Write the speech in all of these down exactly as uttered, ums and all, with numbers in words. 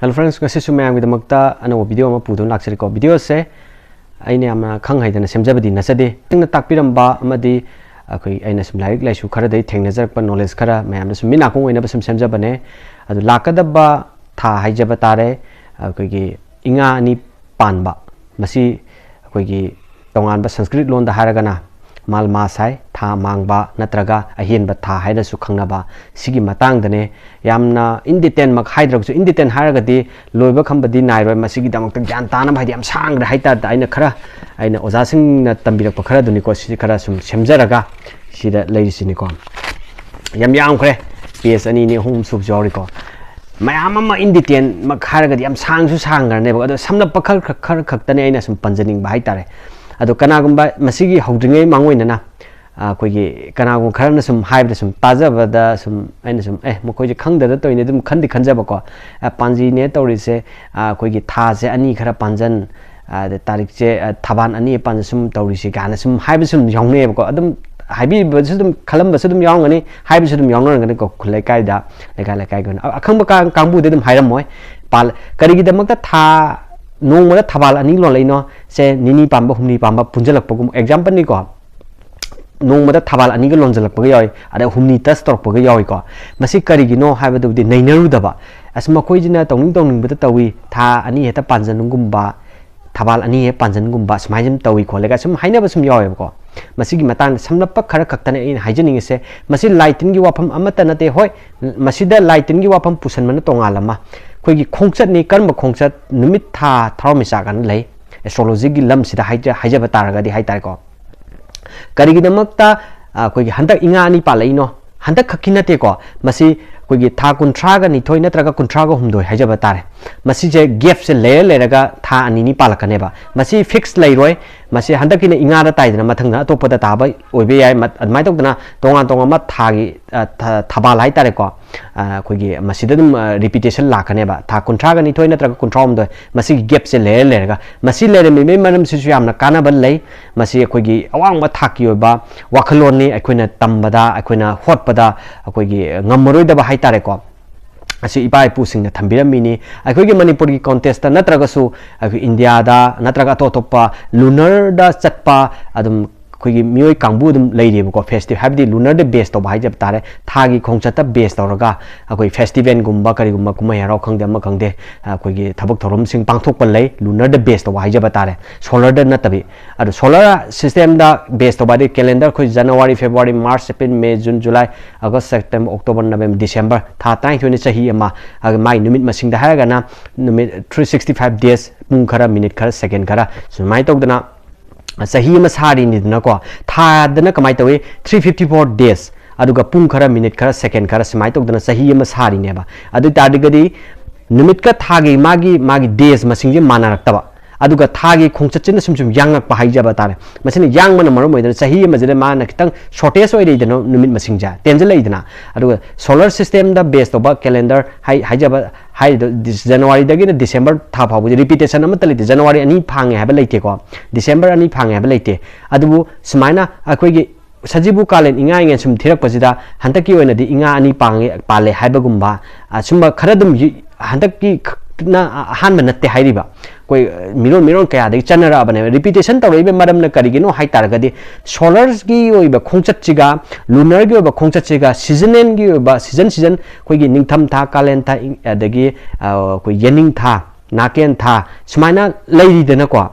Hello friends, ꯉꯁꯤꯁꯨ ꯃꯌꯥꯝꯒꯤꯗꯃꯛꯇ ꯑꯅꯧꯕ video ꯑꯃ ꯄꯨꯗꯨꯅ ꯂꯥꯛꯆꯔꯤꯀꯣ꯫ Video ꯑꯁꯦ ꯑꯩꯅ ꯌꯥꯝꯅ ꯈꯪ ꯍꯩꯗꯅ ꯁꯦꯝꯖꯕꯗꯤ ꯅꯠꯆꯗꯦ꯫ ꯑꯩꯅ ꯇꯥꯛꯄꯤꯔꯝꯕ ꯑꯃꯗꯤ ꯑꯩꯈꯣꯏ, ꯑꯩꯅ ꯁꯨꯝ ꯂꯥꯏꯔꯤꯛ ꯂꯥꯏꯁꯨ ꯈꯔꯗꯒꯤ ꯊꯦꯡꯅꯖꯔꯛꯄ knowledge ꯈꯔ ꯃꯌꯥꯝꯗ ꯁꯨꯝ ꯃꯤꯠ ꯅꯥꯀꯣꯡ ꯑꯣꯏꯅꯕ ꯁꯨꯝ ꯁꯦꯝꯖꯕꯅꯦ꯫ ꯑꯗꯨ ꯂꯥꯛꯀꯗꯕ ꯊꯥ ꯍꯥꯏꯖꯕ ꯇꯥꯔꯦ, ꯑꯩꯈꯣꯏꯒꯤ ꯏꯉꯥ ꯑꯅꯤ ꯄꯥꯟꯕ, ꯃꯁꯤ ꯑꯩꯈꯣꯏꯒꯤ ꯇꯣꯉꯥꯟꯕ ꯁꯪꯁꯀ꯭ꯔꯤꯠ ꯂꯣꯟꯗ ꯍꯥꯏꯔꯒꯅ ꯃꯥꯜꯃꯥꯁ ꯍꯥꯏ, ꯊꯥ ꯃꯥꯡꯕ ꯅꯠꯇ꯭ꯔꯒ ꯑꯍꯦꯟꯕ ꯊꯥ ꯍꯥꯏꯅꯁꯨ ꯈꯪꯅꯕ꯫ ꯁꯤꯒꯤ ꯃꯇꯥꯡꯗꯅꯦ꯫ ꯌꯥꯝꯅ in detail ꯃꯛ ꯍꯥꯏꯗ꯭ꯔꯒꯁꯨ, in detail ꯍꯥꯏꯔꯒꯗꯤ ꯂꯣꯏꯕ ꯈꯝꯕꯗꯤ ꯅꯥꯏꯔꯣꯏ꯫ ꯃꯁꯤꯒꯤꯗꯃꯛꯇ ꯒ꯭ꯌꯥꯟ ꯇꯥꯅꯕ, ꯍꯥꯏꯗꯤ ꯌꯥꯝ ꯁꯥꯡꯈ꯭ꯔꯦ ꯍꯥꯏꯇꯥꯔꯦ꯫ ꯑꯩꯅ ꯈꯔ, ꯑꯩꯅ ꯑꯣꯖꯥꯁꯤꯡꯅ ꯇꯝꯕꯤꯔꯛꯄ ꯈꯔꯗꯨꯅꯤꯀꯣ, ꯁꯤ ꯈꯔ ꯁꯨꯝ ꯁꯦꯝꯖꯔꯒ ꯁꯤꯗ ꯂꯩꯔꯤꯁꯤꯅꯤꯀꯣ꯫ ꯌꯥꯝ ꯌꯥꯝꯈ꯭ꯔꯦ, page ꯑꯅꯤ, ꯑꯅꯤ, ꯑꯍꯨꯝ ꯁꯨꯕꯁꯨ ꯌꯥꯎꯔꯤꯀꯣ꯫ ꯃꯌꯥꯝ ꯑꯃ in detail ꯃꯛ ꯍꯥꯏꯔꯒꯗꯤ ꯌꯥꯝ ꯁꯥꯡꯁꯨ ꯁꯥꯡꯈ꯭ꯔꯅꯦꯕ꯫ ꯑꯗꯣ ꯁꯝꯂꯞꯄ ꯈꯔ ꯈꯛ-, ꯈꯔ ꯈꯛꯇꯅꯦ ꯑꯩꯅ ꯁꯨꯝ ꯄꯟꯖꯅꯤꯡꯕ ꯍꯥꯏꯇꯥꯔꯦ꯫ ꯑꯗꯣ ꯀꯅꯥꯒꯨꯝꯕ ꯃꯁꯤꯒꯤ ꯍꯧꯗ꯭ꯔꯤꯉꯩ ꯃꯥꯡꯑꯣꯏꯅꯅ, ꯑ, ꯑꯩꯈꯣꯏꯒꯤ ꯀꯅꯥꯒꯨꯝꯕ ꯈꯔꯅ ꯁꯨꯝ ꯍꯥꯏꯕꯗ, ꯁꯨꯝ ꯇꯥꯖꯕꯗ ꯁꯨꯝ, ꯑꯩꯅ ꯁꯨꯝ, "ꯑꯦ, ꯃꯈꯣꯏꯁꯦ ꯈꯪꯗꯗ ꯇꯧꯔꯤꯅꯦ" ꯑꯗꯨꯝ ꯈꯟꯗꯤ ꯈꯟꯖꯕꯀꯣ꯫ ꯑ, ꯄꯥꯟꯖꯤꯅꯦ ꯇꯧꯔꯤꯁꯦ, ꯑ, ꯑꯩꯈꯣꯏꯒꯤ ꯊꯥꯁꯦ ꯑꯅꯤ ꯈꯔ ꯄꯥꯟꯖꯟ, ꯑꯗ ꯇꯥꯔꯤꯛꯁꯦ, ꯑ, ꯊꯕꯥꯜ ꯑꯅꯤ ꯄꯥꯟꯖꯟ ꯁꯨꯝ ꯇꯧꯔꯤꯁꯦ ꯀꯥꯏꯅ ꯁꯨꯝ ꯍꯥꯏꯕ ꯁꯨꯝ ꯌꯥꯎꯅꯩꯌꯦꯕꯀꯣ꯫ ꯑꯗꯨꯝ ꯍꯥꯏꯕꯤꯕꯁꯨ ꯑꯗꯨꯝ, ꯈꯜꯂꯝꯕꯁꯨ ꯑꯗꯨꯝ ꯌꯥꯎꯔꯝꯒꯅꯤ, ꯍꯥꯏꯕꯁꯨ ꯑꯗꯨꯝ ꯌꯥꯎꯅꯔꯝꯒꯅꯤꯀꯣ꯫ ꯈꯨꯜ ꯂꯩꯀꯥꯏꯗ, ꯂꯩꯀꯥꯏ ꯂꯩꯀꯥꯏꯒꯤ ꯑꯣꯏꯅ ꯑ-, ꯑꯈꯪꯕ ꯀꯥ-, ꯀꯥꯡꯕꯨꯗꯤ ꯑꯗꯨꯝ ꯍꯥꯏꯔꯝꯃꯣꯏ꯫ ꯄꯥꯜ-, ꯀꯔꯤꯒꯤꯗꯃꯛꯇ ꯊꯥ ꯅꯣꯡꯃꯗ ꯊꯕꯥꯜ ꯑꯅꯤ ꯂꯣꯜꯂꯛꯏꯅꯣ? ꯁꯦ ꯅꯤꯅꯤ ꯄꯥꯟꯕ, ꯍꯨꯝꯅꯤ ꯄꯥꯟꯕ ꯄꯨꯟꯁꯤꯜꯂꯛꯄꯒꯨꯝꯕ, example ꯅꯤꯀꯣ, ꯅꯣꯡꯃꯗ ꯊꯕꯥꯜ ꯑꯅꯤꯒ ꯂꯣꯟꯁꯤꯜꯂꯛꯄꯒ ꯌꯥꯎꯏ, ꯑꯗ ꯍꯨꯝꯅꯤ touch ꯇꯧꯔꯛꯄꯒ ꯌꯥꯎꯏꯀꯣ꯫ ꯃꯁꯤ ꯀꯔꯤꯒꯤꯅꯣ ꯍꯥꯏꯕꯗꯨꯕꯨꯗꯤ ꯅꯩꯅꯔꯨꯗꯕ꯫ ꯑꯁ, ꯃꯈꯣꯏꯁꯤꯅ ꯇꯧꯅꯤꯡ ꯇꯧꯅꯤꯡꯕꯗ ꯇꯧꯏ, ꯊꯥ ꯑꯅꯤ ꯍꯦꯛꯇ ꯄꯥꯟꯖꯟꯒꯨꯝꯕ, ꯊꯕꯥꯜ ꯑꯅꯤ ꯍꯦꯛ ꯄꯥꯟꯖꯟꯒꯨꯝꯕ, ꯁꯨꯃꯥꯏꯅ ꯁꯨꯝ ꯇꯧꯏ ꯈꯣꯠꯂꯦꯒ ꯁꯨꯝ ꯍꯥꯏꯅꯕ ꯁꯨꯝ ꯌꯥꯎꯋꯦꯕꯀꯣ꯫ ꯃꯁꯤꯒꯤ ꯃꯇꯥꯡꯗ ꯁꯝꯂꯞꯄ ꯈꯔ ꯈꯛꯇꯅꯦ ꯑꯩꯅ ꯍꯥꯏꯖꯅꯤꯡꯉꯤꯁꯦ꯫ ꯃꯁꯤ ꯂꯥꯏ ꯇꯤꯟꯒꯤ ꯋꯥꯐꯝ ꯑꯃꯠꯇ ꯅꯠꯇꯦ꯫ ꯍꯣꯏ, ꯃꯁꯤꯗ ꯂꯥꯏ ꯇꯤꯟꯒꯤ ꯋꯥꯐꯝ ꯄꯨꯁꯟꯕꯅ ꯇꯣꯉꯥꯜ ꯑꯃ, ꯑꯩꯈꯣꯏꯒꯤ ꯈꯣꯡꯆꯠꯅꯤ꯫ ꯀꯔꯝꯕ ꯈꯣꯡꯆꯠ? ꯅꯨꯃꯤꯠ, ꯊꯥ, ꯊꯋꯥꯟꯃꯤꯆꯥꯛ ꯑꯅ ꯂꯩ꯫ Astrology ꯒꯤ ꯂꯝꯁꯤꯗ ꯍꯥꯏꯖ-, ꯍꯥꯏꯖꯕ ꯇꯥꯔꯒꯗꯤ ꯍꯥꯏꯇꯥꯔꯦꯀꯣ꯫ ꯀꯔꯤꯒꯤꯗꯃꯛꯇ, ꯑ, ꯑꯩꯈꯣꯏꯒꯤ ꯍꯟꯗꯛ ꯏꯉꯥ ꯑꯅꯤ ꯄꯥꯜꯂꯛꯏꯅꯣ? ꯍꯟꯗꯛ ꯈꯛꯀꯤ ꯅꯠꯇꯦꯀꯣ, ꯃꯁꯤ ꯑꯩꯈꯣꯏꯒꯤ ꯊꯥ ꯀꯨꯟꯊ꯭ꯔꯥꯒ ꯅꯤꯊꯣꯏ ꯅꯠꯇ꯭ꯔꯒ ꯀꯨꯟꯊ꯭ꯔꯥꯒ ꯍꯨꯝꯗꯣꯏ ꯍꯥꯏꯖꯕ ꯇꯥꯔꯦ꯫ ꯃꯁꯤꯁꯦ gap ꯁꯦ ꯂꯩꯔ ꯂꯩꯔꯒ ꯊꯥ ꯑꯅꯤꯅꯤ ꯄꯥꯜꯂꯛꯀꯅꯦꯕ꯫ ꯃꯁꯤ fix ꯂꯩꯔꯣꯏ꯫ ꯃꯁꯤ ꯍꯟꯗꯛꯀꯤꯅ ꯏꯉꯥꯗ ꯇꯥꯏꯗꯅ ꯃꯊꯪꯗ ꯑꯇꯣꯞꯄꯗ ꯇꯥꯕ ꯑꯣꯏꯕ ꯌꯥꯏ꯫ ꯃ-, ꯑꯗꯨꯃꯥꯏꯅ ꯇꯧꯗꯅ ꯇꯣꯉꯥꯟ ꯇꯣꯉꯥꯟꯕ ꯊꯥꯒꯤ, ꯑ, ꯊ-, ꯊꯕꯥꯜ ꯍꯥꯏꯇꯥꯔꯦꯀꯣ꯫ ꯑ, ꯑꯩꯈꯣꯏꯒꯤ ꯃꯁꯤꯗ ꯑꯗꯨꯝ, ꯑ, repetition ꯂꯥꯛꯀꯅꯦꯕ꯫ ꯊꯥ ꯀꯨꯟꯊ꯭ꯔꯥꯒ ꯅꯤꯊꯣꯏ ꯅꯠꯇ꯭ꯔꯒ ꯀꯨꯟꯊ꯭ꯔꯥ ꯍꯨꯝꯗꯣꯏ ꯃꯁꯤꯒꯤ gap ꯁꯦ ꯂꯩꯔ ꯂꯩꯔꯒ꯫ ꯃꯁꯤ ꯂꯩꯔꯝꯃꯤꯕꯒꯤ ꯃꯔꯝꯁꯤꯁꯨ ꯌꯥꯝꯅ ꯀꯥꯟꯅꯕ ꯂꯩ꯫ ꯃꯁꯤ ꯑꯩꯈꯣꯏꯒꯤ ꯑꯋꯥꯡꯕ ꯊꯥꯛꯀꯤ ꯑꯣꯏꯕ ꯋꯥꯈꯜꯂꯣꯟꯅꯤ꯫ ꯑꯩꯈꯣꯏꯅ ꯇꯝꯕꯗ, ꯑꯩꯈꯣꯏꯅ ꯍꯣꯠꯄꯗ ꯑꯩꯈꯣꯏꯒꯤ ꯉꯝꯃꯔꯣꯏꯗꯕ ꯍꯥꯏꯇꯥꯔꯦꯀꯣ꯫ ꯑꯁꯤ ꯏꯄꯥ ꯏꯄꯨꯁꯤꯡꯅ ꯊꯝꯕꯤꯔꯝꯃꯤꯅꯤ꯫ ꯑꯩꯈꯣꯏꯒꯤ ꯃꯅꯤꯄꯨꯔꯒꯤ ꯀꯣꯟꯇꯦꯛꯁꯇ ꯅꯠꯇ꯭ꯔꯒꯁꯨ ꯑꯩꯈꯣꯏ ꯏꯟꯗꯤꯌꯥꯗ ꯅꯠꯇ꯭ꯔꯒ ꯑꯇꯣꯞ ꯑꯇꯣꯞꯄ ꯂꯨꯅꯔꯗ ꯆꯠꯄ ꯑꯗꯨꯝ ꯑꯩꯈꯣꯏꯒꯤ ꯃꯤꯑꯣꯏ ꯀꯥꯡꯕꯨ ꯑꯗꯨꯝ ꯂꯩꯔꯤꯕꯀꯣ꯫ ꯐꯦꯁꯇꯤꯚꯦꯜ ꯍꯥꯏꯕꯗꯤ ꯂꯨꯅꯔꯗ ꯕꯦꯁ ꯇꯧꯕ ꯍꯥꯏꯖꯕ ꯇꯥꯔꯦ, ꯊꯥꯒꯤ ꯈꯣꯡꯆꯠꯇ ꯕꯦꯁ ꯇꯧꯔꯒ ꯑꯩꯈꯣꯏ ꯐꯦꯁꯇꯤꯚꯦꯜꯒꯨꯝꯕ ꯀꯔꯤꯒꯨꯝꯕ ꯀꯨꯝꯍꯩ ꯍꯔꯥꯎ ꯈꯪꯗꯦ ꯑꯃ ꯈꯪꯗꯦ ꯑꯩꯈꯣꯏꯒꯤ ꯊꯕꯛ ꯊꯧꯔꯝꯁꯤꯡ ꯄꯥꯡꯊꯣꯛꯄ ꯂꯩ꯫ ꯂꯨꯅꯔꯗ ꯕꯦꯁ ꯇꯧꯕ ꯍꯥꯏꯖꯕ ꯇꯥꯔꯦ, ꯁꯣꯂꯔꯗ ꯅꯠꯇꯕꯤ꯫ ꯑꯗꯣ ꯁꯣꯂꯔ ꯁꯤꯁꯇꯦꯝꯗ ꯕꯦꯁ ꯇꯧꯕ ꯍꯥꯏꯗꯤ ꯀꯦꯂꯦꯟꯗꯔ ꯑꯩꯈꯣꯏ ꯖꯅꯋꯥꯔꯤ, ꯐꯦꯕ꯭ꯔꯨꯋꯥꯔꯤ, ꯃꯥꯔꯆ, ꯑꯦꯄ꯭ꯔꯤꯜ, ꯃꯦ, ꯖꯨꯟ, ꯖꯨꯂꯥꯏ, ꯑꯥꯒꯁ, ꯁꯦꯞꯇꯦꯝꯕꯔ, ꯑꯣꯛꯇꯣꯕꯔ, ꯅꯕꯦꯝꯕꯔ, ꯗꯤꯁꯦꯝꯕꯔ ꯊꯥ ꯇꯔꯥꯅꯤꯊꯣꯏꯅꯤ ꯆꯍꯤ ꯑꯃ꯫ ꯑꯗꯨꯒ ꯃꯥꯒꯤ ꯅꯨꯃꯤꯠ ꯃꯁꯤꯡꯗ ꯍꯥꯏꯔꯒꯅ ꯅꯨꯃꯤꯠ ꯊ꯭ꯔꯤ ꯁꯤꯛꯁꯇꯤ ꯐꯥꯏꯚ ꯗꯦꯖ, ꯄꯨꯡ ꯈꯔ, ꯃꯤꯅꯤꯠ ꯈꯔ, ꯁꯦꯀꯦꯟ ꯈꯔ, ꯁꯨꯃꯥꯏꯅ ꯇꯧꯗꯅ ꯆꯍꯤ ꯑꯃ ꯁꯥꯔꯤꯅꯤꯗꯅꯀꯣ꯫ ꯊꯥꯗꯅ ꯀꯃꯥꯏꯅ ꯇꯧꯏ? ꯊ꯭ꯔꯤ ꯐꯤꯐꯇꯤ ꯐꯣꯔ ꯗꯦꯖ, ꯑꯗꯨꯒ ꯄꯨꯡ ꯈꯔ, ꯃꯤꯅꯤꯠ ꯈꯔ, ꯁꯦꯀꯦꯟ ꯈꯔ, ꯁꯨꯃꯥꯏꯅ ꯇꯧꯗꯅ ꯆꯍꯤ ꯑꯃ ꯁꯥꯔꯤꯅꯦꯕ꯫ ꯑꯗꯨ ꯑꯣꯏ ꯇꯥꯔꯒꯗꯤ ꯅꯨꯃꯤꯠꯀ ꯊꯥꯒꯤ ꯃꯥꯒꯤ, ꯃꯥꯒꯤ ꯗꯦꯖ ꯃꯁꯤꯡꯁꯦ ꯃꯥꯟꯅꯔꯛꯇꯕ, ꯑꯗꯨꯒ ꯊꯥꯒꯤ ꯈꯣꯡꯆꯠꯁꯤꯅ ꯁꯨꯝ ꯁꯨꯝ ꯌꯥꯡꯉꯛꯄ ꯍꯥꯏꯖꯕ ꯇꯥꯔꯦ꯫ ꯃꯁꯤꯅ ꯌꯥꯡꯕꯅ ꯃꯔꯝ ꯑꯣꯏꯗꯅ ꯆꯍꯤ ꯑꯃꯁꯤꯗ ꯃꯥꯅ ꯈꯤꯇꯪ ꯁꯣꯔꯇꯦꯖ ꯑꯣꯏꯔꯛꯏꯗꯅ, ꯅꯨꯃꯤꯠ ꯃꯁꯤꯡꯁꯦ ꯇꯦꯟꯁꯤꯜꯂꯛꯏꯗꯅ꯫ ꯑꯗꯨꯒ ꯁꯣꯂꯔ ꯁꯤꯁꯇꯦꯝꯗ ꯕꯦꯁ ꯇꯧꯕ ꯀꯦꯂꯦꯟꯗꯔ ꯍꯥꯏ-, ꯍꯥꯏꯖꯕ ꯍꯥꯏꯔꯤꯗꯣ ꯗꯤꯁ-, ꯖꯅꯋꯥꯔꯤꯗꯒꯤꯅ ꯗꯤꯁꯦꯝꯕꯔ ꯊꯥ ꯐꯥꯎꯕꯁꯦ ꯔꯤꯄꯤꯇꯦꯁꯟ ꯑꯃꯠꯇ ꯂꯩꯇꯦ꯫ ꯖꯅꯋꯥꯔꯤ ꯑꯅꯤ ꯐꯥꯡꯉꯦ ꯍꯥꯏꯕ ꯂꯩꯇꯦꯀꯣ, ꯗꯤꯁꯦꯝꯕꯔ ꯑꯅꯤ ꯐꯥꯡꯉꯦ ꯍꯥꯏꯕ ꯂꯩꯇꯦ꯫ ꯑꯗꯨꯕꯨ ꯁꯨꯃꯥꯏꯅ ꯑꯩꯈꯣꯏꯒꯤ ꯁꯖꯤꯕꯨ ꯀꯥꯂꯦꯟ ꯏꯉꯥ ꯏꯉꯦꯟ ꯁꯨꯝ ꯊꯤꯔꯛꯄꯁꯤꯗ ꯍꯟꯗꯛꯀꯤ ꯑꯣꯏꯅꯗꯤ ꯏꯉꯥ ꯑꯅꯤ ꯄꯥꯡꯉꯦ, ꯄꯥꯜꯂꯦ ꯍꯥꯏꯕꯒꯨꯝꯕ, ꯑ, ꯁꯨꯝꯕ ꯈꯔ ꯑꯗꯨꯝ ꯌꯨ-, ꯍꯟꯗꯛꯀꯤ ꯈꯛꯅ ꯑꯍꯥꯟꯕ ꯅꯠꯇꯦ ꯍꯥꯏꯔꯤꯕ꯫ ꯑꯩꯈꯣꯏ, ꯑ, ꯃꯤꯔꯣꯟ ꯃꯤꯔꯣꯟ ꯀꯌꯥꯗꯒꯤ ꯆꯠꯅꯔꯛꯑꯕꯅꯦꯕ꯫ ꯔꯤꯄꯤꯇꯦꯁꯟ ꯇꯧꯔꯛꯏꯕ ꯃꯔꯝꯅ ꯀꯔꯤꯒꯤꯅꯣ ꯍꯥꯏ ꯇꯥꯔꯒꯗꯤ ꯁꯣꯂꯔꯒꯤ ꯑꯣꯏꯕ ꯈꯣꯡꯆꯠꯁꯤꯒ, ꯂꯨꯅꯔꯒꯤ ꯑꯣꯏꯕ ꯈꯣꯡꯆꯠꯁꯤꯒ, ꯁꯤꯖꯅꯦꯜꯒꯤ ꯑꯣꯏꯕ, ꯁꯤꯖꯟ ꯁꯤꯖꯟ ꯑꯩꯈꯣꯏꯒꯤ ꯅꯤꯡꯊꯝ ꯊꯥ, ꯀꯥꯂꯦꯟ ꯊꯥ, ꯏꯪ-, ꯑꯗꯒꯤ, ꯑ, ꯑꯩꯈꯣꯏ ꯌꯦꯅꯤꯡ ꯊꯥ, ꯅꯥꯀꯦꯟ ꯊꯥ, ꯁꯨꯃꯥꯏꯅ ꯂꯩꯔꯤꯗꯅꯀꯣ꯫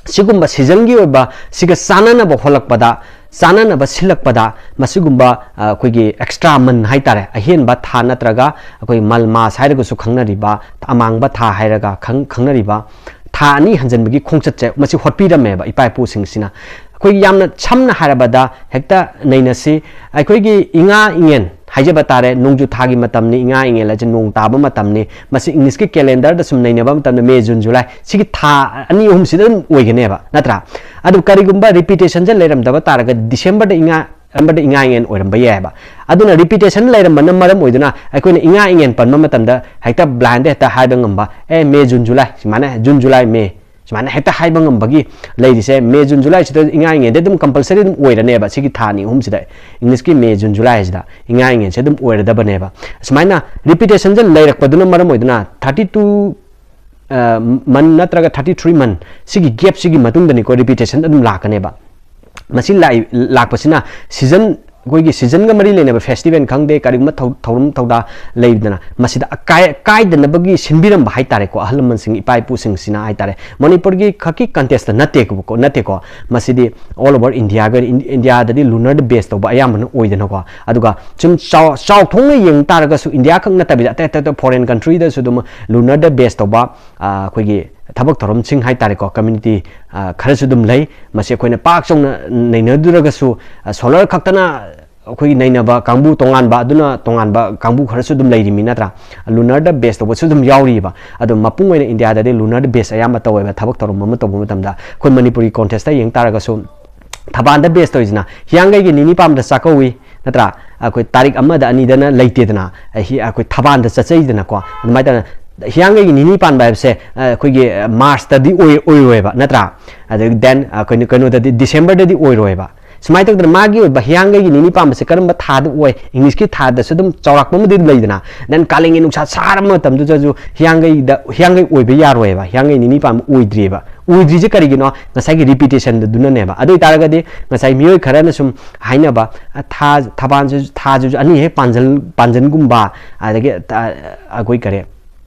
ꯁꯤꯒꯨꯝꯕ ꯁꯤꯖꯟꯒꯤ ꯑꯣꯏꯕ ꯁꯤꯒ ꯆꯥꯟꯅꯅꯕ ꯍꯣꯠꯂꯛꯄꯗ, ꯆꯥꯟꯅꯅꯕ ꯁꯤꯜꯂꯛꯄꯗ ꯃꯁꯤꯒꯨꯝꯕ, ꯑ, ꯑꯩꯈꯣꯏꯒꯤ ꯑꯦꯛꯁꯇ꯭ꯔꯥ ꯃꯟ ꯍꯥꯏ ꯇꯥꯔꯦ, ꯑꯍꯦꯟꯕ ꯊꯥ ꯅꯠꯇ꯭ꯔꯒ ꯑꯩꯈꯣꯏ ꯃꯜꯃꯥꯁ ꯍꯥꯏꯔꯒꯁꯨ ꯈꯪꯅꯔꯤꯕ, ꯑꯃꯥꯡꯕ ꯊꯥ ꯍꯥꯏꯔꯒ ꯈꯪ-, ꯈꯪꯅꯔꯤꯕ ꯊꯥ ꯑꯅꯤ ꯍꯟꯖꯤꯟꯕꯒꯤ ꯈꯣꯡꯆꯠꯁꯦ ꯃꯁꯤ ꯍꯣꯠꯄꯤꯔꯝꯃꯦꯕ ꯏꯄꯥ ꯏꯄꯨꯁꯤꯡꯁꯤꯅ꯫ ꯑꯩꯈꯣꯏꯒꯤ ꯌꯥꯝꯅ ꯁꯝꯅ ꯍꯥꯏꯔꯕꯗ ꯍꯦꯛꯇ ꯅꯩꯅꯁꯤ, ꯑꯩꯈꯣꯏꯒꯤ ꯏꯉꯥ ꯏꯉꯦꯟ ꯍꯥꯏꯖꯕ ꯇꯥꯔꯦ, ꯅꯣꯡꯖꯨ ꯊꯥꯒꯤ ꯃꯇꯝꯅꯤ, ꯏꯉꯥ ꯏꯉꯦꯟ ꯍꯥꯏꯁꯦ ꯅꯣꯡ ꯇꯥꯕ ꯃꯇꯝꯅꯤ꯫ ꯃꯁꯤ ꯏꯪꯂꯤꯁꯀꯤ ꯀꯦꯂꯦꯟꯗꯔꯗ ꯁꯨꯝ ꯅꯩꯅꯕ ꯃꯇꯝꯗ ꯃꯦ, ꯖꯨꯟ, ꯖꯨꯂꯥꯏ, ꯁꯤꯒꯤ ꯊꯥ ꯑꯅꯤ ꯑꯍꯨꯝꯁꯤꯗ ꯑꯗꯨꯝ ꯑꯣꯏꯒꯅꯦꯕ, ꯅꯠꯇ꯭ꯔꯥ? ꯑꯗꯨ ꯀꯔꯤꯒꯨꯝꯕ ꯔꯤꯄꯤꯇꯦꯁꯟꯁꯦ ꯂꯩꯔꯝꯗꯕ ꯇꯥꯔꯒꯗꯤ ꯗꯤꯁꯦꯝꯕꯔꯗ ꯏꯉꯥ, ꯗꯤꯁꯦꯝꯕꯔꯗ ꯏꯉꯥ ꯏꯉꯦꯟ ꯑꯣꯏꯔꯝꯕ ꯌꯥꯏꯑꯕ꯫ ꯑꯗꯨꯅ ꯔꯤꯄꯤꯇꯦꯁꯟ ꯂꯩꯔꯝꯕꯅ ꯃꯔꯝ ꯑꯣꯏꯗꯨꯅ ꯑꯩꯈꯣꯏꯅ ꯏꯉꯥ ꯏꯉꯦꯟ ꯄꯟꯕ ꯃꯇꯝꯗ ꯍꯦꯛꯇ ꯕ꯭ꯂꯥꯏꯟꯗ ꯍꯦꯛꯇ ꯍꯥꯏꯕ ꯉꯝꯕ, ꯑꯦ, ꯃꯦ, ꯖꯨꯟ, ꯖꯨꯂꯥꯏ, ꯁꯨꯃꯥꯏꯅ ꯖꯨꯟ, ꯖꯨꯂꯥꯏ, ꯃꯦ, ꯁꯨꯃꯥꯏꯅ ꯍꯦꯛꯇ ꯍꯥꯏꯕ ꯉꯝꯕꯒꯤ ꯂꯩꯔꯤꯁꯦ꯫ ꯃꯦ, ꯖꯨꯟ, ꯖꯨꯂꯥꯏꯁꯤꯗ ꯏꯉꯥ ꯏꯉꯦꯟꯗ ꯑꯗꯨꯝ ꯀꯝꯄꯜꯁꯔꯤ ꯑꯗꯨꯝ ꯑꯣꯏꯔꯅꯦꯕ, ꯁꯤꯒꯤ ꯊꯥ ꯑꯅꯤ ꯑꯍꯨꯝꯁꯤꯗ, ꯏꯪꯂꯤꯁꯀꯤ ꯃꯦ, ꯖꯨꯟ, ꯖꯨꯂꯥꯏ ꯍꯥꯏꯁꯤꯗ ꯏꯉꯥ ꯏꯉꯦꯟꯁꯦ ꯑꯗꯨꯝ ꯑꯣꯏꯔꯗꯕꯅꯦꯕ꯫ ꯁꯨꯃꯥꯏꯅ ꯔꯤꯄꯤꯇꯦꯁꯟꯁꯦ ꯂꯩꯔꯛꯄꯗꯨꯅ ꯃꯔꯝ ꯑꯣꯏꯗꯨꯅ ꯊꯥꯔꯇꯤ ꯇꯨ ꯃꯟ ꯅꯠꯇ꯭ꯔꯒ ꯊꯥꯔꯇꯤ ꯊ꯭ꯔꯤ ꯃꯟ, ꯁꯤꯒꯤ ꯒꯦꯞꯁꯤꯒꯤ ꯃꯇꯨꯡꯗꯅꯤꯀꯣ ꯔꯤꯄꯤꯇꯦꯁꯟ ꯑꯗꯨꯝ ꯂꯥꯛꯀꯅꯦꯕ꯫ ꯃꯁꯤ ꯂꯥꯛꯏ-, ꯂꯥꯛꯄꯁꯤꯅ ꯁꯤꯖꯟ, ꯑꯩꯈꯣꯏꯒꯤ ꯁꯤꯖꯟꯒ ꯃꯔꯤ ꯂꯩꯅꯕ ꯐꯦꯁꯇꯤꯚꯦꯜ ꯈꯪꯗꯦ, ꯀꯔꯤꯒꯨꯝꯕ ꯊꯧ-, ꯊꯧꯔꯝ ꯊꯧꯗꯥ ꯂꯩꯗꯅ, ꯃꯁꯤꯗ ꯑꯀꯥꯏ-, ꯀꯥꯏꯗꯅꯕꯒꯤ ꯁꯤꯟꯕꯤꯔꯝꯕ ꯍꯥꯏꯇꯥꯔꯦꯀꯣ, ꯑꯍꯜ ꯂꯃꯟꯁꯤꯡ, ꯏꯄꯥ ꯏꯄꯨꯁꯤꯡꯁꯤꯅ ꯍꯥꯏꯇꯥꯔꯦ꯫ ꯃꯅꯤꯄꯨꯔꯒꯤ ꯈꯛꯀꯤ ꯀꯟꯇꯦꯁꯇ ꯅꯠꯇꯦꯀꯣ, ꯅꯠꯇꯦꯀꯣ, ꯃꯁꯤꯗꯤ all over India ꯒ, ꯏꯟ-, ꯏꯟꯗꯤꯌꯥꯗꯗꯤ lunar ꯗ ꯕꯦꯁ ꯇꯧꯕ ꯑꯌꯥꯝꯕꯅ ꯑꯣꯏꯗꯅꯀꯣ꯫ ꯑꯗꯨꯒ ꯁꯨꯝ ꯆꯥꯎ-, ꯆꯥꯎꯊꯣꯛꯅ ꯌꯦꯡ ꯇꯥꯔꯒꯁꯨ ꯏꯟꯗꯤꯌꯥ ꯈꯛ ꯅꯠꯇꯕꯤꯗ ꯑꯇꯩ ꯑꯇꯩ ꯑꯇꯩ ꯐꯣꯔꯦꯟ ꯀꯟꯇ꯭ꯔꯤꯗꯁꯨ ꯑꯗꯨꯝ lunar ꯗ ꯕꯦꯁ ꯇꯧꯕ, ꯑ, ꯑꯩꯈꯣꯏꯒꯤ ꯊꯕꯛ ꯊꯧꯔꯝꯁꯤꯡ ꯍꯥꯏꯇꯥꯔꯦꯀꯣ, ꯀꯝꯃ꯭ꯌꯨꯅꯤꯇꯤ, ꯑ, ꯈꯔꯁꯨ ꯑꯗꯨꯝ ꯂꯩ꯫ ꯃꯁꯤ ꯑꯩꯈꯣꯏꯅ ꯄꯥꯛ ꯆꯥꯎꯅ ꯅꯩꯅꯗ꯭ꯔꯒꯁꯨ, ꯑ, ꯁꯣꯂꯔ ꯈꯛꯇꯅ ꯑꯩꯈꯣꯏꯒꯤ ꯅꯩꯅꯕ ꯀꯥꯡꯕꯨ ꯇꯣꯉꯥꯟꯕ, ꯑꯗꯨꯅ ꯇꯣꯉꯥꯟꯕ ꯀꯥꯡꯕꯨ ꯈꯔꯁꯨ ꯑꯗꯨꯝ ꯂꯩꯔꯤꯃꯤ ꯅꯠꯇ꯭ꯔꯥ? lunar ꯗ ꯕꯦꯁ ꯇꯧꯕꯁꯨ ꯑꯗꯨꯝ ꯌꯥꯎꯔꯤꯕ꯫ ꯑꯗꯣ ꯃꯄꯨꯡ ꯑꯣꯏꯅ ꯏꯟꯗꯤꯌꯥꯗꯗꯤ lunar ꯗ ꯕꯦꯁ ꯑꯌꯥꯝꯕ ꯇꯧꯋꯦꯕ, ꯊꯕꯛ ꯊꯧꯔꯝ ꯑꯃ ꯇꯧꯕ ꯃꯇꯝꯗ꯫ ꯑꯩꯈꯣꯏ ꯃꯅꯤꯄꯨꯔꯒꯤ ꯀꯣꯟꯇꯦꯁꯇ ꯌꯦꯡ ꯇꯥꯔꯒꯁꯨ ꯊꯕꯥꯟꯗ ꯕꯦꯁ ꯇꯧꯔꯤꯁꯤꯅ ꯍꯤꯌꯥꯡꯒꯩꯒꯤ ꯅꯤꯅꯤ ꯄꯥꯟꯕꯗ ꯆꯥꯛꯀꯧꯏ ꯅꯠꯇ꯭ꯔꯥ? ꯑꯩꯈꯣꯏ ꯇꯥꯔꯤꯛ ꯑꯃꯗ ꯑꯅꯤꯗꯅ ꯂꯩꯇꯦꯗꯅ, ꯑꯩ-, ꯑꯩꯈꯣꯏ ꯊꯕꯥꯟꯗ ꯆꯠꯆꯩꯗꯅꯀꯣ꯫ ꯑꯗꯨꯃꯥꯏꯅ ꯇꯧꯗꯅ ꯍꯤꯌꯥꯡꯒꯩꯒꯤ ꯅꯤꯅꯤ ꯄꯥꯟꯕ ꯍꯥꯏꯕꯁꯦ, ꯑ, ꯑꯩꯈꯣꯏꯒꯤ, ꯑ, ꯃꯥꯔꯁꯇꯗꯤ ꯑꯣꯏ-, ꯑꯣꯏꯔꯣꯏꯕ ꯅꯠꯇ꯭ꯔꯥ? ꯑꯗꯒꯤ then, ꯑ, ꯀꯩꯅꯣ, ꯀꯩꯅꯣꯗꯗꯤ, ꯗꯤꯁꯦꯝꯕꯔꯗꯗꯤ ꯑꯣꯏꯔꯣꯏꯕ꯫ ꯁꯨꯃꯥꯏꯅ ꯇꯧꯗꯅ ꯃꯥꯒꯤ ꯑꯣꯏꯕ ꯍꯤꯌꯥꯡꯒꯩꯒꯤ ꯅꯤꯅꯤ ꯄꯥꯟꯕꯁꯦ ꯀꯔꯝꯕ ꯊꯥꯗ ꯑꯣꯏ? ꯏꯪꯂꯤꯁꯀꯤ ꯊꯥꯗꯁꯨ ꯑꯗꯨꯝ ꯆꯥꯎꯔꯥꯛꯄ ꯑꯃꯗꯤ ꯑꯗꯨꯝ ꯂꯩꯗꯅ꯫ Then ꯀꯥꯂꯦꯟꯒꯤ ꯅꯨꯡꯁꯥ ꯁꯥꯔꯕ ꯃꯇꯝꯗꯨꯗꯁꯨ ꯍꯤꯌꯥꯡꯒꯩꯗ, ꯍꯤꯌꯥꯡꯒꯩ ꯑꯣꯏꯕ ꯌꯥꯔꯣꯏꯕ, ꯍꯤꯌꯥꯡꯒꯩ ꯅꯤꯅꯤ ꯄꯥꯟꯕ ꯑꯣꯏꯗ꯭ꯔꯤꯕ꯫ ꯑꯣꯏꯗ꯭ꯔꯤꯁꯦ ꯀꯔꯤꯒꯤꯅꯣ? ꯉꯁꯥꯏꯒꯤ ꯔꯤꯄꯤꯇꯦꯁꯟꯗꯨꯅꯅꯦꯕ꯫ ꯑꯗꯨ ꯑꯣꯏꯇꯥꯔꯒꯗꯤ ꯉꯁꯥꯏ ꯃꯤꯑꯣꯏ ꯈꯔꯅ ꯁꯨꯝ ꯍꯥꯏꯅꯕ, ꯑ, ꯊꯥ, ꯊꯕꯥꯟꯁꯨ, ꯊꯥꯁꯤꯁꯨ ꯑꯅꯤ ꯍꯦꯛ ꯄꯥꯟꯖꯟ-, ꯄꯥꯟꯖꯟꯒꯨꯝꯕ, ꯑꯗꯒꯤ, ꯑ, ꯑꯩꯈꯣꯏ ꯀꯔꯤ,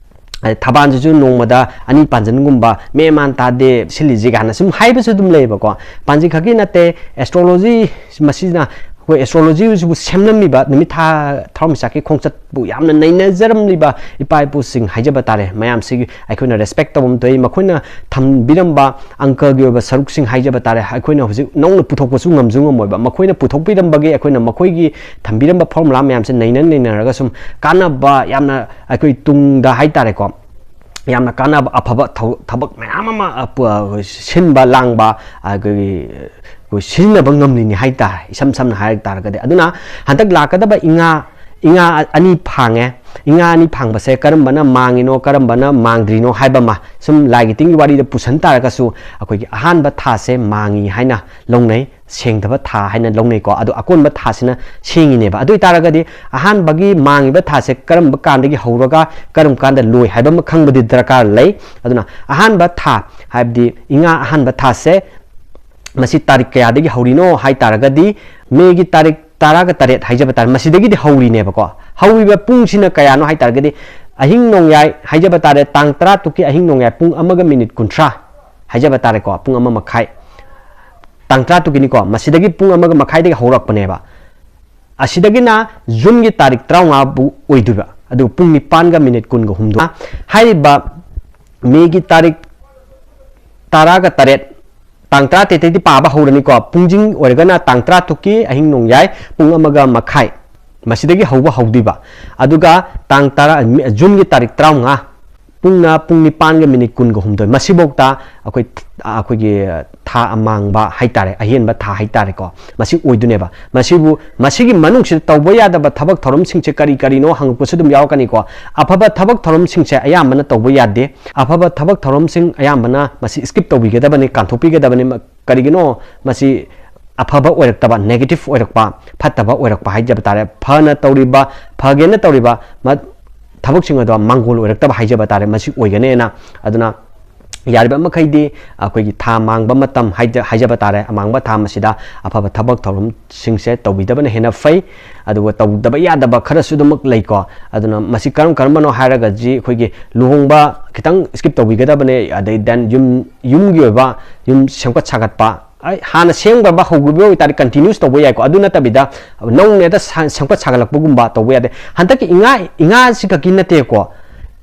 ꯑ, ꯊꯕꯥꯟꯁꯤꯁꯨ ꯅꯣꯡꯃꯗ ꯑꯅꯤ ꯄꯥꯟꯖꯟꯒꯨꯝꯕ, ꯃꯦ ꯃꯥꯟ ꯇꯥꯗꯦ ꯁꯤꯜꯂꯤꯁꯤ ꯀꯥꯏꯅ ꯁꯨꯝ ꯍꯥꯏꯕꯁꯨ ꯑꯗꯨꯝ ꯂꯩꯌꯦꯕꯀꯣ꯫ ꯄꯥꯟꯖꯤ ꯈꯛꯀꯤ ꯅꯠꯇꯦ, ꯑꯦꯁꯇ꯭ꯔꯣꯂꯣꯖꯤ ꯃꯁꯤꯅ ꯑꯩꯈꯣꯏ ꯑꯦꯁꯇ꯭ꯔꯣꯂꯣꯖꯤꯁꯤꯕꯨ ꯁꯦꯝꯂꯝꯃꯤꯕ, ꯅꯨꯃꯤꯠ ꯊꯥ ꯊꯋꯥꯟꯃꯤꯆꯥꯛꯀꯤ ꯈꯣꯡꯆꯠꯄꯨ ꯌꯥꯝꯅ ꯅꯩꯅꯖꯔꯝꯂꯤꯕ ꯏꯄꯥ ꯏꯄꯨꯁꯤꯡ ꯍꯥꯏꯖꯕ ꯇꯥꯔꯦ, ꯃꯌꯥꯝꯁꯤꯒꯤ ꯑꯩꯈꯣꯏꯅ ꯔꯦꯁꯄꯦꯛ ꯇꯧꯐꯝ ꯊꯣꯛꯏ꯫ ꯃꯈꯣꯏꯅ ꯊꯝꯕꯤꯔꯝꯕ ꯑꯪꯀꯒꯤ ꯑꯣꯏꯕ ꯁꯔꯨꯛꯁꯤꯡ ꯍꯥꯏꯖꯕ ꯇꯥꯔꯦ, ꯑꯩꯈꯣꯏꯅ ꯍꯧꯖꯤꯛ ꯅꯧꯅ ꯄꯨꯊꯣꯛꯄꯁꯨ ꯉꯝꯁꯨ ꯉꯝꯃꯣꯏꯕ꯫ ꯃꯈꯣꯏꯅ ꯄꯨꯊꯣꯛꯄꯤꯔꯝꯕꯒꯤ ꯑꯩꯈꯣꯏꯅ ꯃꯈꯣꯏꯒꯤ ꯊꯝꯕꯤꯔꯝꯕ ꯐꯣꯔꯃꯨꯂꯥ ꯃꯌꯥꯝꯁꯦ ꯅꯩꯅ ꯅꯩꯅꯔꯒ ꯁꯨꯝ ꯀꯥꯟꯅꯕ ꯌꯥꯝꯅ ꯑꯩꯈꯣꯏ ꯇꯨꯡꯗ ꯍꯥꯏꯇꯥꯔꯦꯀꯣ, ꯌꯥꯝꯅ ꯀꯥꯟꯅꯕ ꯑꯐꯕ ꯊꯧ-, ꯊꯕꯛ ꯃꯌꯥꯝ ꯑꯃ, ꯑ, ꯄꯨ-, ꯑ, ꯁꯤꯟꯕ ꯂꯥꯡꯕ, ꯑ, ꯑꯩꯈꯣꯏꯒꯤ, ꯑꯩꯈꯣꯏ ꯁꯤꯖꯤꯟꯅꯕ ꯉꯝꯂꯤꯅꯤ ꯍꯥꯏꯇꯥꯔꯦ, ꯏꯁꯝ ꯁꯝꯅ ꯍꯥꯏꯔꯛ ꯇꯥꯔꯒꯗꯤ꯫ ꯑꯗꯨꯅ ꯍꯟꯗꯛ ꯂꯥꯛꯀꯗꯕ ꯏꯉꯥ, ꯏꯉꯥ ꯑꯅꯤ ꯐꯥꯡꯉꯦ, ꯏꯉꯥ ꯑꯅꯤ ꯐꯥꯡꯕꯁꯦ ꯀꯔꯝꯕꯅ ꯃꯥꯡꯉꯤꯅꯣ, ꯀꯔꯝꯕꯅ ꯃꯥꯡꯗ꯭ꯔꯤꯅꯣ ꯍꯥꯏꯕ ꯑꯃ ꯁꯨꯝ ꯂꯥꯏꯒꯤ ꯇꯤꯟꯒꯤ ꯋꯥꯔꯤꯗ ꯄꯨꯁꯟ ꯇꯥꯔꯒꯁꯨ, ꯑꯩꯈꯣꯏꯒꯤ ꯑꯍꯥꯟꯕ ꯊꯥꯁꯦ ꯃꯥꯡꯉꯤ ꯍꯥꯏꯅ ꯂꯧꯅꯩ, ꯁꯦꯡꯗꯕ ꯊꯥ ꯍꯥꯏꯅ ꯂꯧꯅꯩꯀꯣ꯫ ꯑꯗꯣ ꯑꯀꯣꯟꯕ ꯊꯥꯁꯤꯅ ꯁꯦꯡꯉꯤꯅꯦꯕ꯫ ꯑꯗꯨ ꯑꯣꯏꯇꯥꯔꯒꯗꯤ ꯑꯍꯥꯟꯕꯒꯤ ꯃꯥꯡꯉꯤꯕ ꯊꯥꯁꯦ ꯀꯔꯝꯕ ꯀꯥꯟꯗꯒꯤ ꯍꯧꯔꯒ ꯀꯔꯝ ꯀꯥꯟꯗ ꯂꯣꯏ ꯍꯥꯏꯕ ꯑꯃ ꯈꯪꯕꯗꯤ ꯗꯔꯀꯥꯔ ꯂꯩ꯫ ꯑꯗꯨꯅ ꯑꯍꯥꯟꯕ ꯊꯥ, ꯍꯥꯏꯕꯗꯤ ꯏꯉꯥ ꯑꯍꯥꯟꯕ ꯊꯥꯁꯦ, ꯃꯁꯤ ꯇꯥꯔꯤꯛ ꯀꯌꯥꯗꯒꯤ ꯍꯧꯔꯤꯅꯣ ꯍꯥꯏ ꯇꯥꯔꯒꯗꯤ, ꯃꯦꯒꯤ ꯇꯥꯔꯤꯛ ꯇꯔꯥꯒ ꯇꯔꯦꯠ ꯍꯥꯏꯖꯕ ꯇꯥꯔꯦ, ꯃꯁꯤꯗꯒꯤꯗꯤ ꯍꯧꯔꯤꯅꯦꯕꯀꯣ꯫ ꯍꯧꯔꯤꯕ ꯄꯨꯡꯁꯤꯅ ꯀꯌꯥꯅꯣ ꯍꯥꯏ ꯇꯥꯔꯒꯗꯤ, ꯑꯍꯤꯡ ꯅꯣꯡꯌꯥꯏ ꯍꯥꯏꯖꯕ ꯇꯥꯔꯦ, ꯇꯥꯡ ꯇꯔꯥ ꯇꯨꯛꯀꯤ ꯑꯍꯤꯡ ꯅꯣꯡꯌꯥꯏ ꯄꯨꯡ ꯑꯃꯒ ꯃꯤꯅꯤꯠ ꯀꯨꯟꯊ꯭ꯔꯥ ꯍꯥꯏꯖꯕ ꯇꯥꯔꯦꯀꯣ, ꯄꯨꯡ ꯑꯃ ꯃꯈꯥꯏ, ꯇꯥꯡ ꯇꯔꯥ ꯇꯨꯛꯀꯤꯅꯤꯀꯣ, ꯃꯁꯤꯗꯒꯤ ꯄꯨꯡ ꯑꯃꯒ ꯃꯈꯥꯏꯗꯒꯤ ꯍꯧꯔꯛꯄꯅꯦꯕ꯫ ꯑꯁꯤꯗꯒꯤꯅ ꯖꯨꯟꯒꯤ ꯇꯥꯔꯤꯛ ꯇꯔꯥꯃꯉꯥ ꯐꯥꯎ ꯑꯣꯏꯗꯣꯏꯕ, ꯑꯗꯨꯒ ꯄꯨꯡ ꯅꯤꯄꯥꯟꯒ ꯃꯤꯅꯤꯠ ꯀꯨꯟꯒ ꯍꯨꯝꯗꯣꯏ꯫ ꯍꯥꯏꯔꯤꯕ ꯃꯦꯒꯤ ꯇꯥꯔꯤꯛ ꯇꯔꯥꯒ ꯇꯔꯦꯠ, ꯇꯥꯡ ꯇꯔꯥꯇꯔꯦꯠꯇꯒꯤ ꯄꯥꯕ ꯍꯧꯔꯅꯤꯀꯣ꯫ ꯄꯨꯡꯖꯤꯡ ꯑꯣꯏꯔꯒꯅ ꯇꯥꯡ ꯇꯔꯥ ꯇꯨꯛꯀꯤ ꯑꯍꯤꯡ ꯅꯣꯡꯌꯥꯏ ꯄꯨꯡ ꯑꯃꯒ ꯃꯈꯥꯏ, ꯃꯁꯤꯗꯒꯤ ꯍꯧꯕ ꯍꯧꯗꯣꯏꯕ꯫ ꯑꯗꯨꯒ ꯇꯥꯡ ꯇꯔꯥ, ꯖꯨꯟꯒꯤ ꯇꯥꯔꯤꯛ ꯇꯔꯥꯃꯉꯥ, ꯄꯨꯡꯅ ꯄꯨꯡ ꯅꯤꯄꯥꯟꯒ ꯃꯤꯅꯤꯠ ꯀꯨꯟꯒ ꯍꯨꯝꯗꯣꯏ, ꯃꯁꯤꯐꯧꯗ ꯑꯩꯈꯣꯏ, ꯑꯩꯈꯣꯏꯒꯤ ꯊꯥ ꯑꯃꯥꯡꯕ ꯍꯥꯏꯇꯥꯔꯦ, ꯑꯍꯦꯟꯕ ꯊꯥ ꯍꯥꯏꯇꯥꯔꯦꯀꯣ, ꯃꯁꯤ ꯑꯣꯏꯗꯣꯏꯅꯦꯕ꯫ ꯃꯁꯤꯕꯨ, ꯃꯁꯤꯒꯤ ꯃꯅꯨꯡꯁꯤꯗ ꯇꯧꯕ ꯌꯥꯗꯕ ꯊꯕꯛ ꯊꯧꯔꯝꯁꯤꯡꯁꯦ ꯀꯔꯤ ꯀꯔꯤꯅꯣ ꯍꯪꯉꯛꯄꯁꯨ ꯑꯗꯨꯝ ꯌꯥꯎꯔꯛꯀꯅꯤꯀꯣ꯫ ꯑꯐꯕ ꯊꯕꯛ ꯊꯧꯔꯝꯁꯤꯡꯁꯦ ꯑꯌꯥꯝꯕꯅ ꯇꯧꯕ ꯌꯥꯗꯦ꯫ ꯑꯐꯕ ꯊꯕꯛ ꯊꯧꯔꯝꯁꯤꯡ ꯑꯌꯥꯝꯕꯅ ꯃꯁꯤ skip ꯇꯧꯕꯤꯒꯗꯕꯅꯤ, ꯀꯥꯟꯊꯣꯛꯄꯤꯒꯗꯕꯅꯤ꯫ ꯃ-, ꯀꯔꯤꯒꯤꯅꯣ? ꯃꯁꯤ ꯑꯐꯕ ꯑꯣꯏꯔꯛꯇꯕ, negative ꯑꯣꯏꯔꯛꯄ, ꯐꯠꯇꯕ ꯑꯣꯏꯔꯛꯄ ꯍꯥꯏꯖꯕ ꯇꯥꯔꯦ꯫ ꯐꯅ ꯇꯧꯔꯤꯕ, ꯐꯒꯦꯅ ꯇꯧꯔꯤꯕ ꯃ-, ꯊꯕꯛꯁꯤꯡ ꯑꯗꯣ ꯃꯥꯡꯒꯣꯜ ꯑꯣꯏꯔꯛꯇꯕ ꯍꯥꯏꯖꯕ ꯇꯥꯔꯦ, ꯃꯁꯤ ꯑꯣꯏꯒꯅꯦꯅ꯫ ꯑꯗꯨꯅ ꯌꯥꯔꯤꯕ ꯃꯈꯩꯗꯤ ꯑꯩꯈꯣꯏꯒꯤ ꯊꯥ ꯃꯥꯡꯕ ꯃꯇꯝ ꯍꯥꯏꯖ-, ꯍꯥꯏꯖꯕ ꯇꯥꯔꯦ, ꯑꯃꯥꯡꯕ ꯊꯥ ꯑꯁꯤꯗ ꯑꯐꯕ ꯊꯕꯛ ꯊꯧꯔꯝꯁꯤꯡꯁꯦ ꯇꯧꯕꯤꯗꯕꯅ ꯍꯦꯟꯅ ꯐꯩ꯫ ꯑꯗꯨꯒ ꯇꯧꯗꯕ ꯌꯥꯗꯕ ꯈꯔꯁꯨ ꯑꯗꯨꯃꯛ ꯂꯩꯀꯣ꯫ ꯑꯗꯨꯅ ꯃꯁꯤ ꯀꯔꯝ ꯀꯔꯝꯕꯅꯣ ꯍꯥꯏꯔꯒꯗꯤ, ꯑꯩꯈꯣꯏꯒꯤ ꯂꯨꯍꯣꯡꯕ ꯈꯤꯇꯪ skip ꯇꯧꯕꯤꯒꯗꯕꯅꯦ, ꯑꯗꯩ then ꯌꯨꯝ, ꯌꯨꯝꯒꯤ ꯑꯣꯏꯕ ꯌꯨꯝ ꯁꯦꯝꯒꯠ ꯁꯥꯒꯠꯄ, ꯑꯩ ꯍꯥꯟꯅ ꯁꯦꯝꯈ꯭ꯔꯕ ꯍꯧꯈꯤꯕ ꯑꯣꯏꯇꯥꯔꯗꯤ continuous ꯇꯧꯕ ꯌꯥꯏꯀꯣ꯫ ꯑꯗꯨ ꯅꯠꯇꯕꯤꯗ ꯅꯧꯅ ꯍꯦꯛꯇ ꯁꯥ-, ꯁꯦꯝꯒꯠ ꯁꯥꯒꯠꯂꯛꯄꯒꯨꯝꯕ ꯇꯧꯕ ꯌꯥꯗꯦ꯫ ꯍꯟꯗꯛꯀꯤ ꯏꯉꯥ, ꯏꯉꯥꯁꯤ ꯈꯛꯀꯤ ꯅꯠꯇꯦꯀꯣ,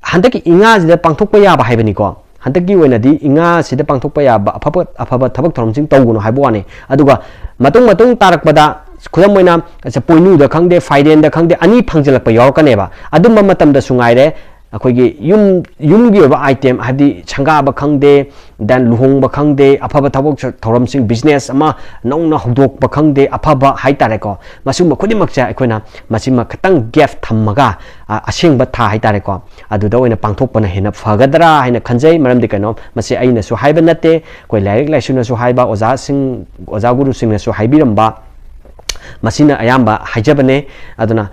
ꯍꯟꯗꯛꯀꯤ ꯏꯉꯥꯁꯤꯗ ꯄꯥꯡꯊꯣꯛꯄ ꯌꯥꯕ ꯍꯥꯏꯕꯅꯤꯀꯣ꯫ ꯍꯟꯗꯛꯀꯤ ꯑꯣꯏꯅꯗꯤ ꯏꯉꯥꯁꯤꯗ ꯄꯥꯡꯊꯣꯛꯄ ꯌꯥꯕ ꯑꯐꯕ, ꯑꯐꯕ ꯊꯕꯛ ꯊꯧꯔꯝꯁꯤꯡ ꯇꯧꯒꯅꯨ ꯍꯥꯏꯕ ꯋꯥꯅꯤ꯫ ꯑꯗꯨꯒ ꯃꯇꯨꯡ ꯃꯇꯨꯡ ꯇꯥꯔꯛꯄꯗ, ꯈꯨꯗꯝ ꯑꯣꯏꯅ, ꯄꯣꯏꯅꯨꯗ ꯈꯪꯗꯦ, ꯐꯥꯏꯔꯦꯟꯗ ꯈꯪꯗꯦ, ꯑꯅꯤ ꯐꯪꯖꯜꯂꯛꯄ ꯌꯥꯎꯔꯛꯀꯅꯦꯕ꯫ ꯑꯗꯨꯝꯕ ꯃꯇꯝꯗꯁꯨ ꯉꯥꯏꯔꯦ, ꯑꯩꯈꯣꯏꯒꯤ ꯌꯨꯝ ꯌꯨꯝꯒꯤ ꯑꯣꯏꯕ ꯑꯥꯏꯇꯦꯝ, ꯍꯥꯏꯕꯗꯤ ꯁꯪꯒꯥꯕ ꯈꯪꯗꯦ, then ꯂꯨꯍꯣꯡꯕ ꯈꯪꯗꯦ, ꯑꯐꯕ ꯊꯕꯛ ꯊꯧꯔꯝꯁꯤꯡ, ꯕꯤꯖꯤꯅꯦꯁ ꯑꯃ ꯅꯧꯅ ꯍꯧꯗꯣꯛꯄ ꯈꯪꯗꯦ, ꯑꯐꯕ ꯍꯥꯏꯇꯥꯔꯦꯀꯣ, ꯃꯁꯤꯒꯨꯝꯕ ꯈꯨꯗꯤꯡꯃꯛꯁꯦ ꯑꯩꯈꯣꯏꯅ ꯃꯁꯤꯃ ꯈꯤꯇꯪ ꯒꯦꯞ ꯊꯝꯃꯒ, ꯑ, ꯑꯁꯦꯡꯕ ꯊꯥ ꯍꯥꯏꯇꯥꯔꯦꯀꯣ, ꯑꯗꯨꯗ ꯑꯣꯏꯅ ꯄꯥꯡꯊꯣꯛꯄꯅ ꯍꯦꯟꯅ ꯐꯒꯗ꯭ꯔꯥ ꯍꯥꯏꯅ ꯈꯟꯖꯩ꯫ ꯃꯔꯝꯗꯤ ꯀꯩꯅꯣ, ꯃꯁꯤ ꯑꯩꯅꯁꯨ ꯍꯥꯏꯕ ꯅꯠꯇꯦ, ꯑꯩꯈꯣꯏ ꯂꯥꯏꯔꯤꯛ ꯂꯥꯏꯁꯨꯅꯁꯨ ꯍꯥꯏꯕ, ꯑꯣꯖꯥꯁꯤꯡ, ꯑꯣꯖꯥ ꯒꯨꯔꯨꯁꯤꯡꯅꯁꯨ ꯍꯥꯏꯕꯤꯔꯝꯕ, ꯃꯁꯤꯅ ꯑꯌꯥꯝꯕ ꯍꯥꯏꯖꯕꯅꯦ꯫ ꯑꯗꯨꯅ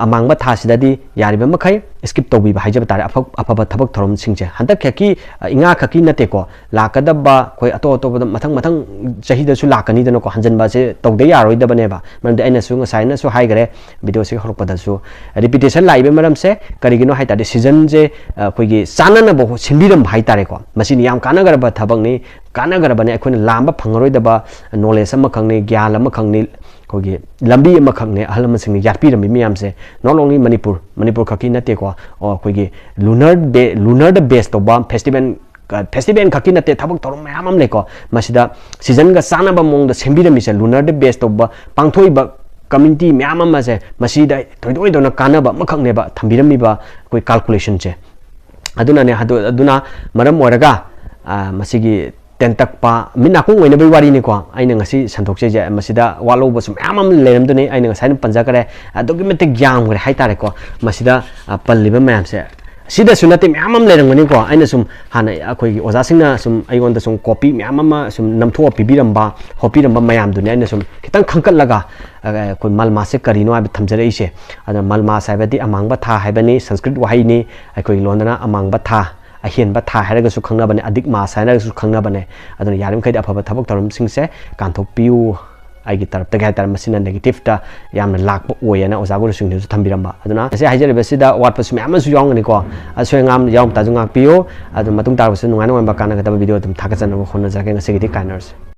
ꯑꯃꯥꯡꯕ ꯊꯥꯁꯤꯗꯗꯤ ꯌꯥꯔꯤꯕ ꯃꯈꯩ skip ꯇꯧꯕꯤꯕ ꯍꯥꯏꯖꯕ ꯇꯥꯔꯦ, ꯑꯐ-, ꯑꯐꯕ ꯊꯕꯛ ꯊꯧꯔꯝꯁꯤꯡꯁꯦ꯫ ꯍꯟꯗꯛ ꯈꯛꯀꯤ, ꯑ, ꯏꯉꯥ ꯈꯛꯀꯤ ꯅꯠꯇꯦꯀꯣ, ꯂꯥꯛꯀꯗꯕ ꯑꯩꯈꯣꯏ ꯑꯇꯣꯞ ꯑꯇꯣꯞꯄꯗ ꯃꯊꯪ ꯃꯊꯪ ꯆꯍꯤꯗꯁꯨ ꯂꯥꯛꯀꯅꯤꯗꯅꯀꯣ, ꯍꯟꯖꯤꯟꯕꯁꯦ ꯇꯧꯗ ꯌꯥꯔꯣꯏꯗꯕꯅꯦꯕ꯫ ꯃꯔꯝꯗꯤ ꯑꯩꯅꯁꯨ ꯉꯁꯥꯏꯅꯁꯨ ꯍꯥꯏꯈꯔꯦ, ꯚꯤꯗꯤꯑꯣꯁꯤꯒꯤ ꯍꯧꯔꯛꯄꯗꯁꯨ, ꯔꯤꯄꯤꯇꯦꯁꯟ ꯂꯥꯛꯏꯕꯒꯤ ꯃꯔꯝꯁꯦ ꯀꯔꯤꯒꯤꯅꯣ ꯍꯥꯏ ꯇꯥꯔꯗꯤ, ꯁꯤꯖꯟꯁꯦ, ꯑ, ꯑꯩꯈꯣꯏꯒꯤ ꯆꯥꯟꯅꯅꯕ ꯍꯣ-, ꯁꯤꯟꯕꯤꯔꯝꯕ ꯍꯥꯏ ꯇꯥꯔꯦꯀꯣ꯫ ꯃꯁꯤꯅꯤ ꯌꯥꯝ ꯀꯥꯟꯅꯒ꯭ꯔꯕ ꯊꯕꯛꯅꯤ, ꯀꯥꯟꯅꯒ꯭ꯔꯕꯅꯤ, ꯑꯩꯈꯣꯏꯅ ꯂꯥꯝꯕ ꯐꯪꯉꯔꯣꯏꯗꯕ ꯅꯣꯂꯦꯖ ꯑꯃꯈꯛꯅꯤ, ꯒ꯭ꯌꯥꯟ ꯑꯃꯈꯛꯅꯤ, ꯑꯩꯈꯣꯏꯒꯤ ꯂꯝꯕꯤ ꯑꯃꯈꯛꯅꯤ ꯑꯍꯜ ꯂꯃꯟꯁꯤꯡꯅ ꯌꯥꯠꯄꯤꯔꯝꯃꯤ ꯃꯌꯥꯝꯁꯦ꯫ Not only ꯃꯅꯤꯄꯨꯔ, ꯃꯅꯤꯄꯨꯔ ꯈꯛꯀꯤ ꯅꯠꯇꯦꯀꯣ, ꯑꯣ, ꯑꯩꯈꯣꯏꯒꯤ ꯂꯨꯅꯔ ꯕꯦ-, ꯂꯨꯅꯔꯗ ꯕꯦꯁ ꯇꯧꯕ ꯐꯦꯁꯇꯤꯚꯦꯜ, ꯐꯦꯁꯇꯤꯚꯦꯜ ꯈꯛꯀꯤ ꯅꯠꯇꯦ, ꯊꯕꯛ ꯊꯧꯔꯝ ꯃꯌꯥꯝ ꯑꯃ ꯂꯩꯀꯣ꯫ ꯃꯁꯤꯗ ꯁꯤꯖꯟꯒ ꯆꯥꯟꯅꯕ ꯃꯑꯣꯡꯗ ꯁꯦꯝꯕꯤꯔꯝꯃꯤꯁꯦ, ꯂꯨꯅꯔꯗ ꯕꯦꯁ ꯇꯧꯕ ꯄꯥꯡꯊꯣꯛꯏꯕ ꯀꯝꯃ꯭ꯌꯨꯅꯤꯇꯤ ꯃꯌꯥꯝ ꯑꯃꯁꯦ ꯃꯁꯤꯗ ꯊꯣꯏꯗꯣꯛ ꯍꯦꯟꯗꯣꯛꯅ ꯀꯥꯟꯅꯕ ꯑꯃꯈꯛꯅꯦꯕ ꯊꯝꯕꯤꯔꯝꯃꯤꯕ ꯑꯩꯈꯣꯏ ꯀꯥꯜꯀꯨꯂꯦꯁꯟꯁꯦ꯫ ꯑꯗꯨꯅꯅꯦ, ꯑꯗꯨ-, ꯑꯗꯨꯅ ꯃꯔꯝ ꯑꯣꯏꯔꯒ, ꯑ, ꯃꯁꯤꯒꯤ ꯇꯦꯟꯇꯛꯄ ꯃꯤꯠ ꯅꯥꯀꯣꯡ ꯑꯣꯏꯅꯕꯒꯤ ꯋꯥꯔꯤꯅꯤꯀꯣ ꯑꯩꯅ ꯉꯁꯤ ꯁꯟꯗꯣꯛꯆꯩꯁꯦ꯫ ꯃꯁꯤꯗ ꯋꯥꯠꯍꯧꯕꯁꯨ ꯃꯌꯥꯝ ꯑꯃ ꯂꯩꯔꯝꯗꯣꯏꯅꯤ, ꯑꯩꯅ ꯉꯁꯥꯏꯅ ꯄꯟꯖꯈ꯭ꯔꯦ, ꯑꯗꯨꯛꯀꯤ ꯃꯇꯤꯛ ꯌꯥꯝꯈ꯭ꯔꯦ ꯍꯥꯏꯇꯥꯔꯦꯀꯣ꯫ ꯃꯁꯤꯗ, ꯑ, ꯄꯜꯂꯤꯕ ꯃꯌꯥꯝꯁꯦ, ꯁꯤꯗꯁꯨ ꯅꯠꯇꯦ, ꯃꯌꯥꯝ ꯑꯃ ꯂꯩꯔꯝꯒꯅꯤꯀꯣ꯫ ꯑꯩꯅ ꯁꯨꯝ ꯍꯥꯟꯅ ꯑꯩꯈꯣꯏꯒꯤ ꯑꯣꯖꯥꯁꯤꯡꯅ ꯁꯨꯝ ꯑꯩꯉꯣꯟꯗ ꯁꯨꯝ ꯀꯣꯄꯤ ꯃꯌꯥꯝ ꯑꯃ ꯁꯨꯝ ꯅꯝꯊꯣꯛꯑ ꯄꯤꯕꯤꯔꯝꯕ, ꯍꯣꯠꯄꯤꯔꯝꯕ ꯃꯌꯥꯝꯗꯨꯅꯤ ꯑꯩꯅ ꯁꯨꯝ ꯈꯤꯇꯪ ꯈꯟꯀꯠꯂꯒ, ꯑ, ꯑꯩꯈꯣꯏ ꯃꯜꯃꯥꯁꯁꯦ ꯀꯔꯤꯅꯣ ꯍꯥꯏꯕ ꯊꯝꯖꯔꯛꯏꯁꯦ꯫ ꯑꯗꯨꯅ ꯃꯜꯃꯥꯁ ꯍꯥꯏꯕꯗꯤ ꯑꯃꯥꯡꯕ ꯊꯥ ꯍꯥꯏꯕꯅꯤ, ꯁꯪꯁꯀ꯭ꯔꯤꯠ ꯋꯥꯍꯩꯅꯤ, ꯑꯩꯈꯣꯏꯒꯤ ꯂꯣꯟꯗꯅ ꯑꯃꯥꯡꯕ ꯊꯥ, ꯑꯍꯦꯟꯕ ꯊꯥ ꯍꯥꯏꯔꯒꯁꯨ ꯈꯪꯅꯕꯅꯦ, ꯑꯗꯤꯛ ꯃꯥꯁ ꯍꯥꯏꯔꯒꯁꯨ ꯈꯪꯅꯕꯅꯦ꯫ ꯑꯗꯨꯅ ꯌꯥꯔꯤꯃꯈꯩꯗꯤ ꯑꯐꯕ ꯊꯕꯛ ꯊꯧꯔꯝꯁꯤꯡꯁꯦ ꯀꯥꯟꯊꯣꯛꯄꯤꯌꯨ꯫ ꯑꯩꯒꯤ ꯇꯔꯞꯇꯒꯤ ꯍꯥꯏꯇꯥꯔꯦ, ꯃꯁꯤꯅ ꯅꯦꯒꯦꯇꯤꯞꯇ ꯌꯥꯝꯅ ꯂꯥꯛꯄ ꯑꯣꯏꯌꯦꯅ ꯑꯣꯖꯥ ꯒꯨꯔꯨꯁꯤꯡꯅꯁꯨ ꯊꯝꯕꯤꯔꯝꯕ꯫ ꯑꯗꯨꯅ ꯉꯁꯤ ꯍꯥꯏꯖꯔꯤꯕꯁꯤꯗ ꯑꯋꯥꯠꯄꯁꯨ ꯃꯌꯥꯝ ꯑꯃꯁꯨ ꯌꯥꯎꯔꯝꯒꯅꯤꯀꯣ, ꯑꯁꯣꯏ ꯑꯉꯥꯝ ꯌꯥꯎꯔꯝ ꯇꯥꯔꯁꯨ ꯉꯥꯛꯄꯤꯌꯨ꯫ ꯑꯗꯨ ꯃꯇꯨꯡ ꯇꯥꯔꯛꯄꯁꯨ ꯅꯨꯡꯉꯥꯏ ꯅꯨꯡꯉꯥꯏꯕ ꯀꯥꯟꯅꯒꯗꯕ ꯚꯤꯗꯤꯑꯣ ꯑꯗꯨꯝ ꯊꯥꯒꯠꯆꯅꯕ ꯍꯣꯠꯅꯖꯔꯛꯀꯦ꯫ ꯉꯁꯤꯒꯤꯗꯤ ꯀꯥꯏꯅꯔꯁꯤ꯫